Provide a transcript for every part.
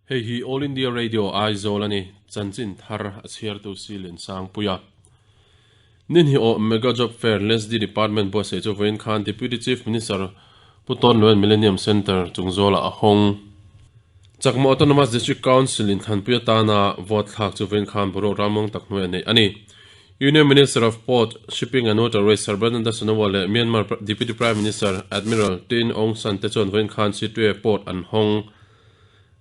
Hei hi All India Radio Aizawl a ni, chanchin thar a chhiartu si Liansangpuia. Nin hi aw Mega Job Fair LSD Department buatsaih chu vawiin khan Deputy Chief Minister Pu Tawnluan Millennium Centre chungzawlah a hawng. Chakma Autonomous District Council inthlanpui atana vote thlak chu vawiin khan boruak ramawng tak hnuai a neih a ni. Union Minister of Port, Shipping and Waterways Sarbananda Sonowal leh Myanmar Deputy Prime Minister Admiral Tin Aung San te chuan vawiin khan Sittwe Port an hawng.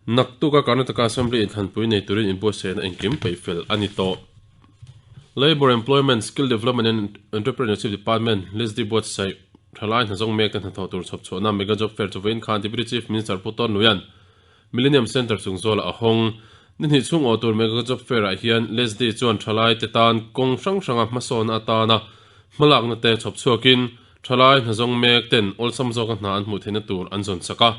Naktuka Karnataka Assembly inthlanpui nei turin inbuatsaihna engkim peih fel a ni tawh. Labour, Employment, Skill Development and Entrepreneurship Department, LESDI, buatsaih thalai hnazawng mekte hnathawh tur chhawp chhuahna Mega Job Fair chu vawiin khan Deputy Chief Minister Pu Tawn Luian Millennium Centre chung zawlah a hawng. Ni hnih chhung awh tur Mega Job Fair-ah hian LESDI chuan thalaite tan kawng hrang hranga hmasawnna atana hmalakna te chhawp chhuakin thalai hnazawng mek ten awlsam zawka hna an hmuh theihna tur an zawn sak a.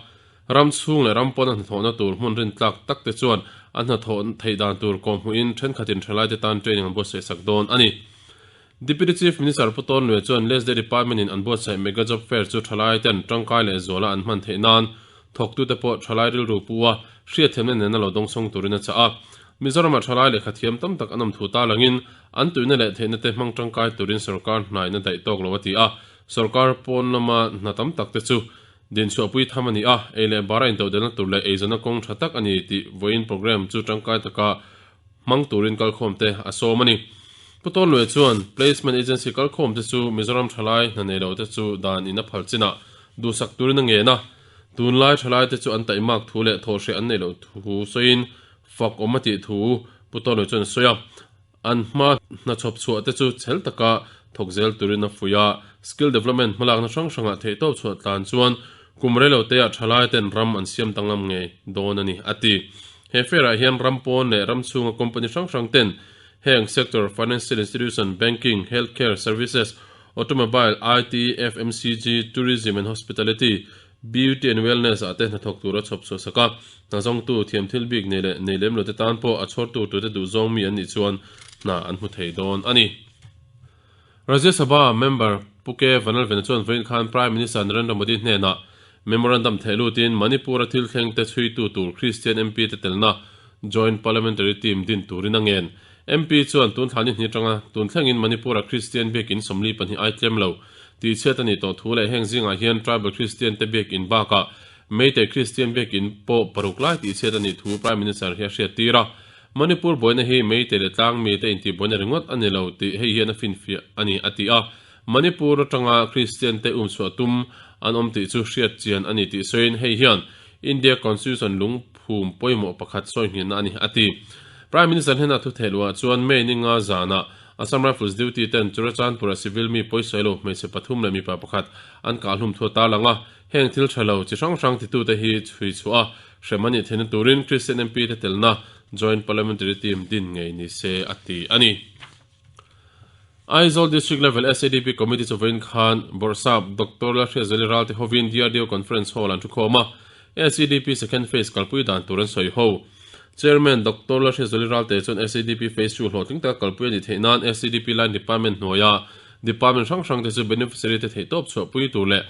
Ram chhung leh ram pawna hnathawhna tur hmun rintlak tak te chuan an hnathawh theih dan tur kawhhmuhin thenkhatin thalaite tan training an buatsaih sak dawn a ni. Deputy Chief Minister Pu Tawn Lue chuan LSD Department in an buatsaih Mega Job Fair chu thalaiten tangkai leh zuala an hman theih nan thawktute pawh thalai rilru pu a hriatthiamna nena lo dawngsawng turin a chah a. Mizoramah thalai lehkha thiam tam tak an awm thu talangin an tuihna leh theihna te hmang tangkai turin sorkar hnaihna daih tawk lo a ti a. Sorkar pawn lama hna tam tak te chu Dinchhuahpui tham a ni a, ei leh bara intodelna tur leh eizawnna kawng tha tak a ni tih vawiin programme chu tangkai taka hmang turin kalkhawmte a sawm a ni. Pu Tawnluai chuan Placement Agency kalkhawmte chu Mizoram thalai hna nei lote chu dan in a phal chinah duhsak turin a ngen a, tunlai thalaite chu an taihmak thu leh thawhhreh an neih loh thu sawiin fak awm a tih thu Pu Tawnluai chuan a sawi a. An hma hnachhawp chhuah te chu chhel taka thawk zel turin a fuih a, skill development hmalakna hrang hrangah theihtawp chhuah tlan chuan kum reilo teah thalai ten ram an siam ta ngam ngei dawn a ni, a ti. He fair-ah hian ram pawn leh ram chhunga company hrang hrang ten heng sector, financial institution, banking, healthcare services, automobile, IT, FMCG, tourism and hospitality, Beauty and Wellness ah te hnathawk tur a chhawp chhuah sak a, hna zawngtu thiam thil bik nei leh nei lem lo te tan pawh a chhawrtu tute duh zawng mi an nih chuan hna an hmu thei dawn a ni. Rajya Sabha member Pu K Vanlalvena chuan vawiin khan Prime Minister Narendra Modi hnenah memorandum theh lutin Manipur-a thil thleng te chhuitu tur Christian MP te telna Joint Parliamentary Team din turin a ngen. MP chuan tun thla ni hnih atanga tun thlengin Manipur-a Christian biakin 42 ai tlem lo Tihchhiat a nih tawh thu leh heng zingah hian Tribal Christian te biakin bakah Meitei Christian biakin pawh paruk lai tihchhiat a nih thu Prime Minister hi a hriattir a. Manipur buaina hi Meitei leh tlangmi te intihbuaina ringawt a ni lo tih hei hian a finfiah a ni a ti a. Manipur atanga Christian te umchhuah tum an awm tih chu hriat chian a ni tih sawiin hei hian India Constitution lungphum pawimawh pakhat sawi nghenna a ni a ti. Prime Minister hnenah thutheihluah chuan May ninga zanah Assam Rifles duty ten Churachandpur-a civil mi pawisawi lo hmeichhe pathum leh mipa pakhat an kahhlum thu a tarlang a, heng thil tha lo chi hrang hrang titute hi chhui chhuah a, hrem a nih theihna turin Christian MP te telna Joint Parliamentary Team din ngei ni se a ti a ni. Aizawl District Level SADP Committee chu vawiin khan Bawrhsap Doctor Lalhriatzeli Ralte hovin DRDO Conference Hall an thukhawm a, SADP Second Phase kalpui dan tur an sawi ho. Chairman Doctor Lalhriatzeli Ralte chuan SADP Phase 2 hlawhtling taka kalpui a nih theih nan SADP Line Department hnuaia Department hrang hrang te chu beneficiary te theihtawp chhuahpui tur leh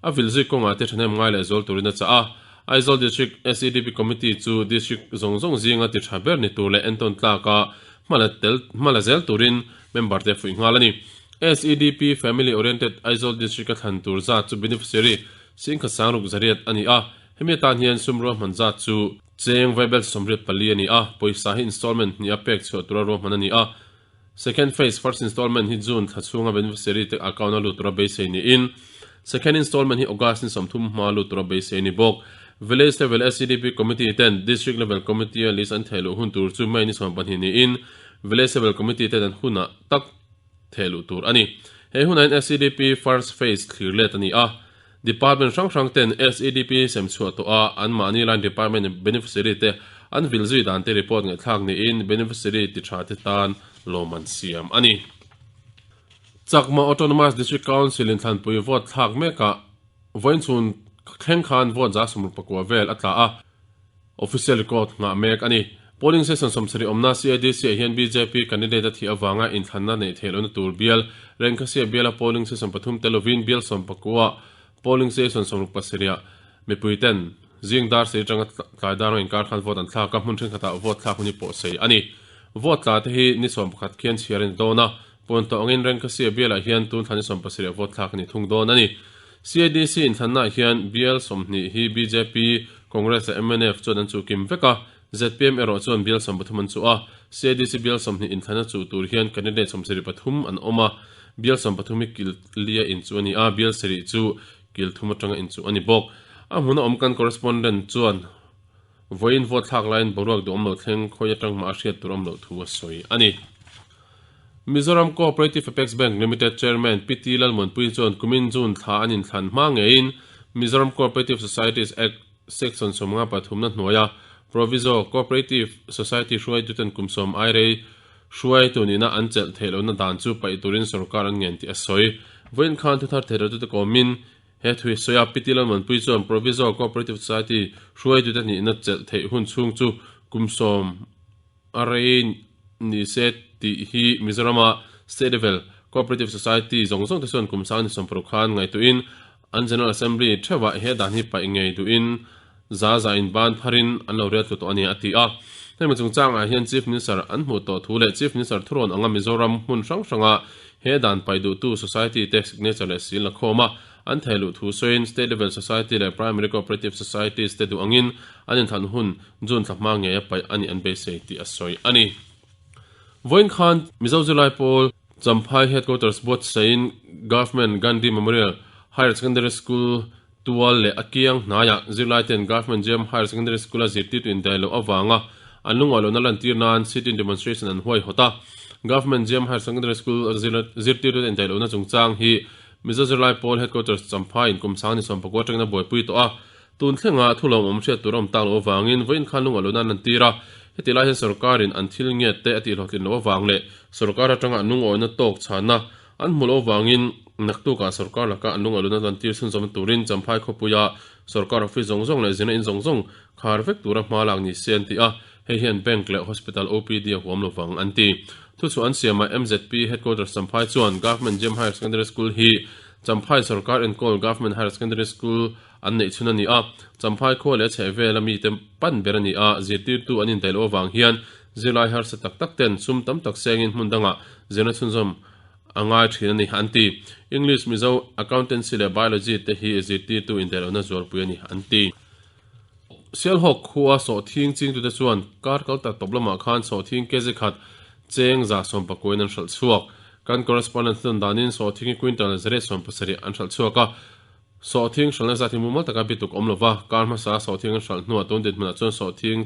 a vil zui kawngah te thahnem ngai leh zual turin a chah a. Aizawl District SADP Committee chu District zawng zawng zinga ti tha ber ni tur leh entawn tlaka hmala tel hmala zel turin member te fuih nghal a ni. SADP Family Oriented Aizawl District a thlan tur zat chu beneficiary singkhat sangruk zariat a ni a, hemi atan hian sum ruahman zat chu Cheng vaibel 74 a ni a, pawisa hi installment hnih a pek chhuah tura ruahman a ni a. Second phase first installment hi June thla chhunga beneficiary te account a lut tura beisei niin, second installment hi August ni 30 hma lut tura beisei a ni bawk. Village level SEDP committee ten District level committee a list an theh luh hun tur chu May ni 12 niin, Village level committee ten an hunah tak theh luh tur a ni. He hunah hian SEDP first phase thlir let a ni a. Department hrang hrang ten SEDP sem chhuah tawh a, anmahni line department beneficiary te an vil zui dan te report ngaihthlak niin beneficiary ti tha te tan lawm an siam a ni. Chakma Autonomous District Council in thlanpui vote thlak mekah vawiinchhun thleng khan vote 160 vel a tla a, Official record nghah mek a ni. Polling station 70 awmna CADC ah hian bjp candidate a thih avanga inthlanna neih theih lohna tur bial Rengkhasia biala polling station pathum tel lovin bial 19 polling station 67 mipui ten. Zing dar sei atanga tlai dar ang inkar khan vote an thlak a, hmun thenkhatah vote thlak hun hi pawh sei a ni. Vote tla te hi ni 11 khian chhiar a ni dawn a, pawn tawh angin Rengkhasia bialah hian tun thla ni 17 vote thlak a ni thung dawn a ni. CADC inthlannaah hian bial 20 hi bjp, Congress leh mnf chuan an chuh kim vek a, zpm erawh chuan bial 13 an chuh a. CADC bial 20 inthlana chuh tur hian candidate 73 an awm a, bial 13 hi kil lia inchuh a ni a, bial sarih chu kil thum atanga inchuh a ni bawk. A hmuna awm kan correspondent chuan vawiin vote thlak laiin boruak duhawm lo thleng khawi atang mah a hriat tur awm loh thu a sawi a ni. Mizoram Cooperative Apex Bank Limited Chairman Pi T Lalmuanpui chuan kumin June thla an inthlan hma ngeiin Mizoram Cooperative Societies Act Section 53 na hnuaia Proviso Cooperative Society hruaituten kum sawm ai rei Hruaitu nihna an chelh theih lohna dan chu paih turin sorkar an ngen tih a sawi. Vawiin khan thuthar theihlohtute kawmin he thu hi sawi a, Pi Lalmanpui chuan Proviso Cooperative Society hruaitute nihna chelh theih hun chhung chu kum sawm a rei ni se tih hi Mizorama State Level Cooperative Society zawng zawng te chuan kum sang ni 60 khan ngaihtuahin an General Assembly theuhah he dan hi paih ngei duhin za za in ban pharin an lo riat tlu tawh a ni, a ti a. Hemi chungchangah hian Chief Minister an hmuh tawh thu leh Chief Minister thurawn anga Mizoram hmun hrang hranga he dan paih duhtu Society te signature leh seal la khawm a, an theh luh thu sawiin State Level Society leh Primary Cooperative Societies te duh angin an inthlan hun June thla hma ngei a paih a nih an beisei tih a sawi a ni. Vawiin khan Mizo Zirlai Pawl Champhai Headquarters buatsain Government Gandhi Memorial Higher Secondary School Tual leh a kiang hnaiah zirlaiten Government GM Higher Secondary School-a zirtirtu indaih loh avanga an lungawi lohna lantir nan sit-in demonstration an huaihawt a. Government GM Higher Secondary School zirtirtute indaih lohna chungchang hi Mizo Zirlai Pawl Headquarters Champhai in kum sang ni 19 atangin a buaipui tawh a. Tun thlenga thu lawmawm hriat tur a awm tak loh avangin vawiin khan lungawi lohna an lantir a. Heti lai hian sorkarin an thil ngiat te a tihhlawhtlin loh avang leh sorkar atanga an lungawina tawk chhana An hmu lo vangin naktukah sorkar laka an lungaih luna lantir chhunzawm turin Champhai khawpuia sorkar office zawng zawng leh zirna in zawng zawng khar vek tura hma lak ni se an ti a, hei hian bank leh hospital OPD a huam lo vang an ti. Thuchhuah an siamah MZP Headquarters Champhai chuan Government Gem Higher Secondary School hi Champhai sorkar enkawl Government Higher Secondary School an neih chhun a ni a, Champhai khua leh a chhehvela mite pan ber a ni a, zirtirtu an indaih loh avang hian zirlai harsa tak tak ten sum tam tak sengin hmun dangah zirna chhunzawm a ngai thin a ni, an ti. English, Mizo, Accountancy leh Biology te hi zirtirtu indaihlohna zualpui a ni, an ti. Sialhawk khua sawhthing chingtute chuan kar kal tak tawp lamah khan sawhthing kg khat cheng 119 in an hralh chhuak. Kan correspondent chuan danin sawhthing hi quintal 170 an hralh chhuak a. Sawhthing hralhna zat hi mumal taka bituk awm lova, kar hmasa sawhthing an hralh hnuah tun dinhmunah chuan sawhthing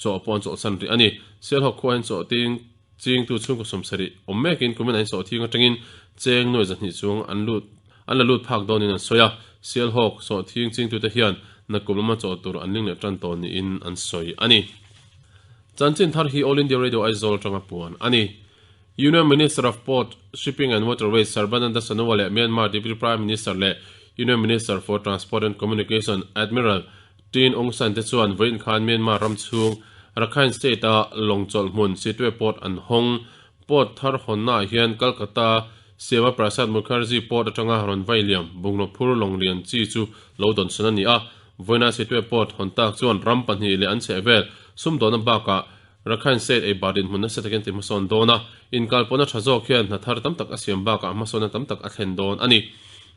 chaw pawh an chawlhsan rih a ni. Sialhawk khua hian sawhthing Chingtu chhungkaw sawmsarih awm mekin kumin an sawhthing atangin cheng nuai zahnih chung an lut an la lut phak dawnin an sawi a, Sialhawk sawhthing chingtute hian nakum lama chaw tur an ling leh tan tawh niin an sawi a ni. Chanchin thar hi All India Radio Aizawl atanga puan a ni. Union Minister of Port, Shipping and Waterways Sarbananda Sonowal leh Myanmar Deputy Prime Minister leh Union Minister for Transport and Communication Admiral Tin Aung San te chuan vawiin khan Myanmar ram chhung Rakhine State-a lawng chawlh hmun Sittwe Port an hawng. Port thar hawnnaah hian Calcutta Syama Prasad Mukherjee Port atanga rawn vai liam bungraw phur lawng lian chi chu lo dawnsawn a ni a. Vawiina Sittwe Port hawn tak chuan ram pahnih leh an chhehvel sumdawnna bakah Rakhine State ei bar dinhmun nasa takin ti hmasawn dawn a, inkalpawhna tha zawk hian hna thar tam tak a siam bakah hmasawnna tam tak a thlen dawn a ni.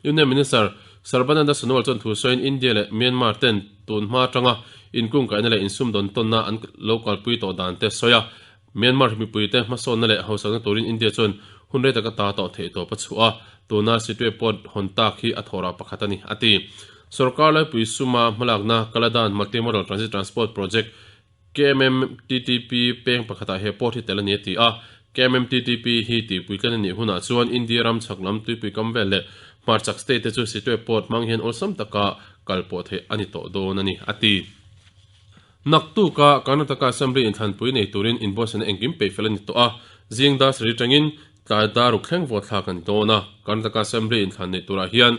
Union Minister Sarbananda Sonowal chuan thu sawiin India leh Myanmar ten tun hma atanga inkungkaihna leh insumdawn tawnna an lo kalpui tawh dan te sawi a, Myanmar mipuite hmasawnna leh hausakna turin India chuan hun rei taka ta tawh theih tawp a chhuah a, tuna Sittwe Port hawn tak hi a thawhrah pakhat a ni, a ti. Sorkar laipui suma hmalakna Kaladan Multimodal Transit Transport Project KMMTTP peng pakhatah he port hi tel a ni a ti a. KMMTTP hi tihpuitlen a nih hunah chuan India ram chhak lam tuipui kam vel leh hmarchhak state te chu Sittwe port hmang hian awlsam taka kal pawh theih a ni tawh dawn a ni, a ti. Naktuka Karnataka Assembly inthlanpui nei turin inbuatsaihna engkim peih fel a ni tawh a, zing dar sarih atangin tlai dar ruk thleng vote thlak a ni dawn a. Karnataka Assembly inthlan neih turah hian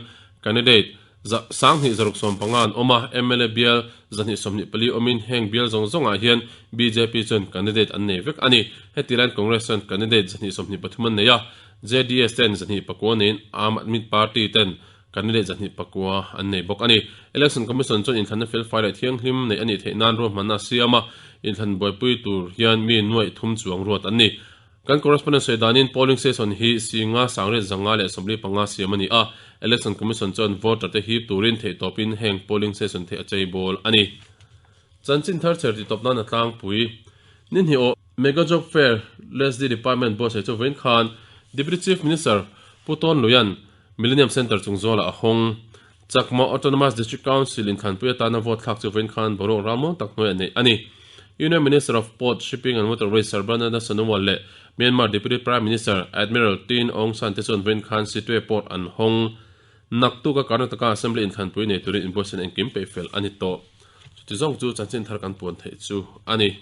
candidate 2065 an awm a, mla bial 224 awmin heng bial zawng zawngah hian bjp chuan candidate an nei vek a ni. Heti laiin Congress chuan candidate 123 an nei a, JDS ten 209 neiin Aam Aadmi Party ten Candidate 209 an nei bawk a ni. Election Commission chuan inthlanna felfai leh thianghlim neih a nih theih nan ruahmanna a siam a, inthlan buaipui tur hian mi nuaih thum chuang ruat an ni. Kan correspondent sawi danin polling station hi Singa Sangriat 545 siam a ni a, Election Commission chuan voter te hip turin theihtawpin heng polling station te a chei bawl a ni. Chanchin thar chher tih tawp nan a tlangpui. Ni hnih aw Mega Job Fair Leslie Department buatsaih chu vawiin khan Deputy Chief Minister Pu Tawn Luia'n Millennium Centre chung zawlah a hawng. Chakma Autonomous District Council inthlanpui atana vote thlak chu vawiin khan boruak rammuang tak hnuaiah neih a ni. Union Minister of Port, Shipping and Waterways Sarbananda Sonowal leh Myanmar Deputy Prime Minister Admiral Tin Aung San te chuan vawiin khan Sittwe Port an hawng. Naktuka Karnataka Assembly inthlanpui nei turin inbuatsaihna engkim peih fel a ni tawh. Chuti zawng chu chanchin thar kan puan theih chu a ni.